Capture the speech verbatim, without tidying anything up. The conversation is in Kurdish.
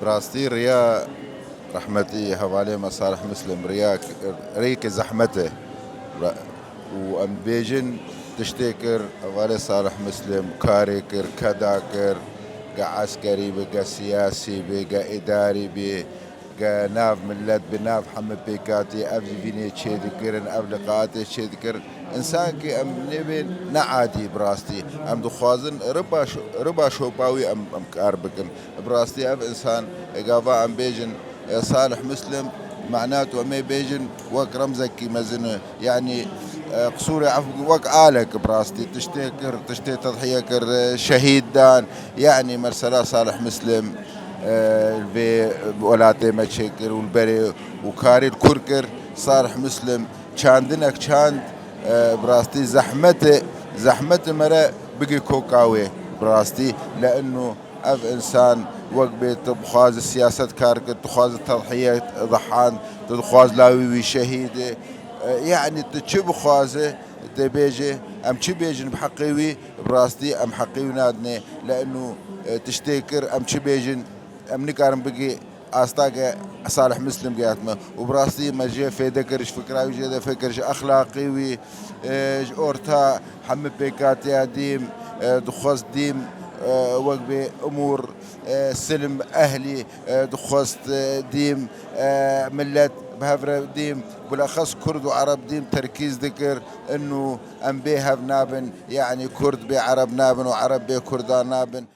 Bi rastî riya rehmetî hevalê me Salih Muslim riya rêyeke zehmet e. Ra- û em bêjin tiştê kir hevalê Salih Muslim, karê kir, keda kir, ge eskerî bi, ge siyasî bi, ge îdarî bi, ge nav milet bi, nav hemî pêkatî, ev jî vînê çêdikirin, ev liqatê çêdikirin. Însankî em nêbên ne adî bi rastî. Em dixwazin riba şo-, riba şopa wî em, em kar bikin. Bi rastî ev însan, e, gava em bêjin, e, Salih Muslim, mena tu em ê bêjin wek remzekî mezin e. Yanî, e, qisûrê ef wek alek bi rastî tiştê kir, tiştê tedhiye kir, e, şehîd dan. Yanî mesela Salih Muslim, e, vê welatê me çêkir û li berê û karî li kur kir. Salih Muslim çandinek çand, e, bi rastî zehmetê, zehmetê me re bigê koka wê bi rastî. Le'nû ev însan wek bê tu bixwazi siyaset kar kir, tu dixwazi tedhiye dihand, tu dixwaz lawî wî şehîdê. E, yanî tu çi bixwazi, tê bêjê, em çi bêjin bi heqê wî, bi rastî em heqê wî nadinê. Le'nû, e, tiştê kir, em çi bêjin, em nikarin bigê asta ke Salih Muslim gihat me. Û bi rastî me jê fêde kir, ji fikra wî jê de fikir, ji exlaqî wî, e, ji orta hemî pêkatiya dîm, e, dixwest dîm, e, wek bê umûr, e, silm ehlî, e, dixwest, e, dîm, e, millet bi hev re dîm, bilexes Kurd û Ereb dîm terkîz dikir, inu em bê hev nabin, yanî Kurd bê Ereb nabin û Ereb bê Kurdan nabin.